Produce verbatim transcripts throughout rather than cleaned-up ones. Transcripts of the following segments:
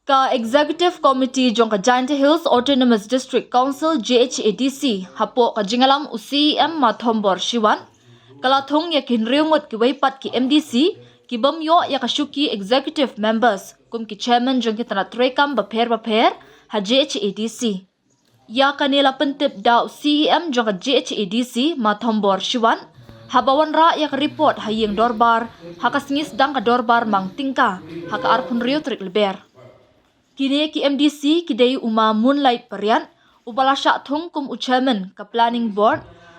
Ka Executive Committee jong ka Jaintia Hills Autonomous District Council, J H A D C, hapoh ka jingïalam u C E M Ma Thombor Shiwat, ka la thung ïa ki hynriew ngut kiwei pat ki M D C, ki bym ïoh ïa ka shuki Executive Members, kum ki Chairman jong ki tnat treikam bapher bapher ha J H A D C. Ïa kane la pyntip da u C E M jong ka J H A D C, Ma Thombor Shiwat, haba wanrah ïa ka report ha ïing dorbar ha ka sngi sdang ka dorbar mang tyngka ha ka arphew hynriew tarik Lber. Kine ki M D C ki dei u Ma Moonlight Pariat, uba la shah thung kum u Chairman ka Planning Board,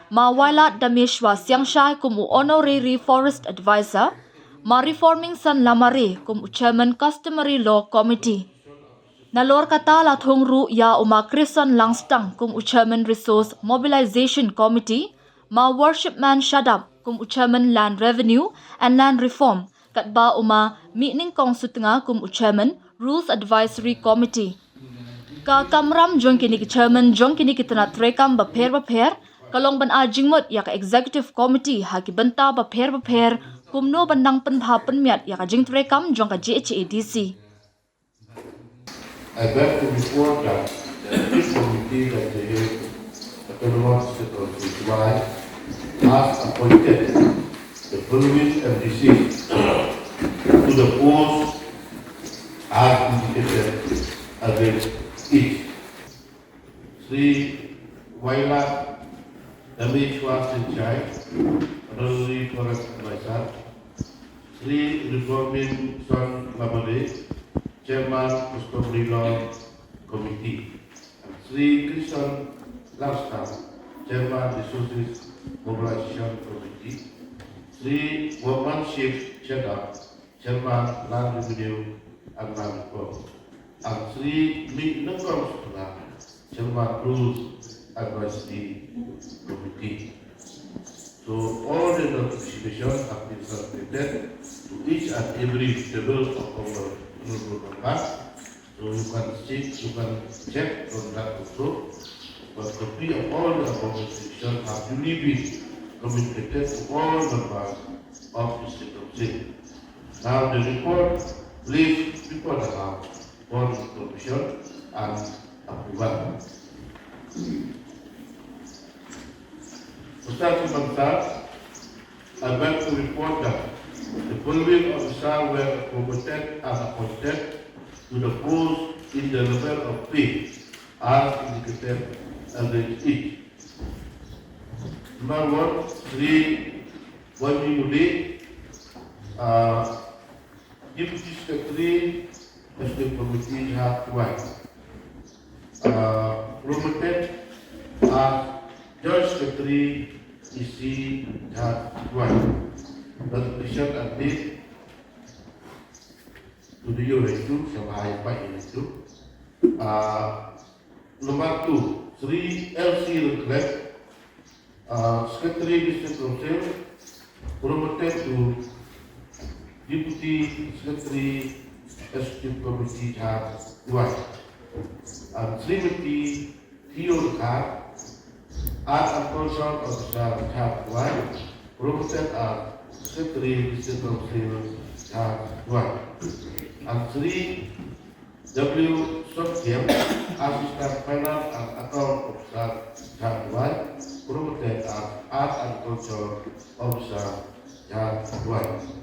Ma Wailadmishwar Siangshai kum u Honorary Forest Advisor, Ma Reforming Son Lamare kum u Chairman Customary Law Committee. Nalor kata la thung ruh ïa u Ma Krison Langstang kum u Chairman Resource Mobilization Committee, Ma Worshipman Shadap kum u Chairman Land Revenue and Land Reform, katba u Ma Mihnyngkong Sutnga kum u Chairman Rules Advisory Committee. Ka kamram jong kine ki Chairman jong kine ki tnat treikam bapher bapher ka long ban ai jingmut ïa ka Executive Committee ha ki bynta bapher bapher, kumno ban nang pynbha pynmiat ïa ka jingtreikam jong ka J H A D C. I beg to report that the Chief Committee of the Hill Autonomous District Council Jowai has appointed the following M D Cs to the post as indicated against each. Sri Waila Dameshwar Sinchai, Honorary Forest Advisor, Sri Reforming Son Lamare, Chairman Customary Law Committee, and Sri Krishnan Lamstan, Chairman Resources Mobilization Committee, Sri Wamanship Chedap, Chairman Land Revenue and Land Reform, and Sri Mihnyngkong Sutnga, Chairman Rules Advisory Committee. So all the notifications have been circulated to each and every table of our honorable members. So you can check, you can check on that also. But copy of all the above notifications have duly been communicated to all members of the District Council. Now the report placed before the House for information and approval. Mister Speaker, I beg to report that the following officers were promoted and appointed to the post in the level of pay as indicated under it. Number one, Sri Wani Muli, uh, Deputy Secretary, Executive Committee, Jharkhand. Uh, promoted as Joint Secretary, E C, Jharkhand. Notification and date to the U S two, Shanghai, by U S two. Uh, number two, Sri L C Redcliffe, uh, Secretary District Council, promoted to Deputy Secretary Executive Committee Jharkhand. And Srimati Theo Dkhar, Art and Culture Officer Jharkhand, promoted as Secretary District Council Jharkhand. And Sri W Sokhem, Assistant Finance and Account Officer, Jharkhand, promoted as Art and Culture Officer, Jharkhand.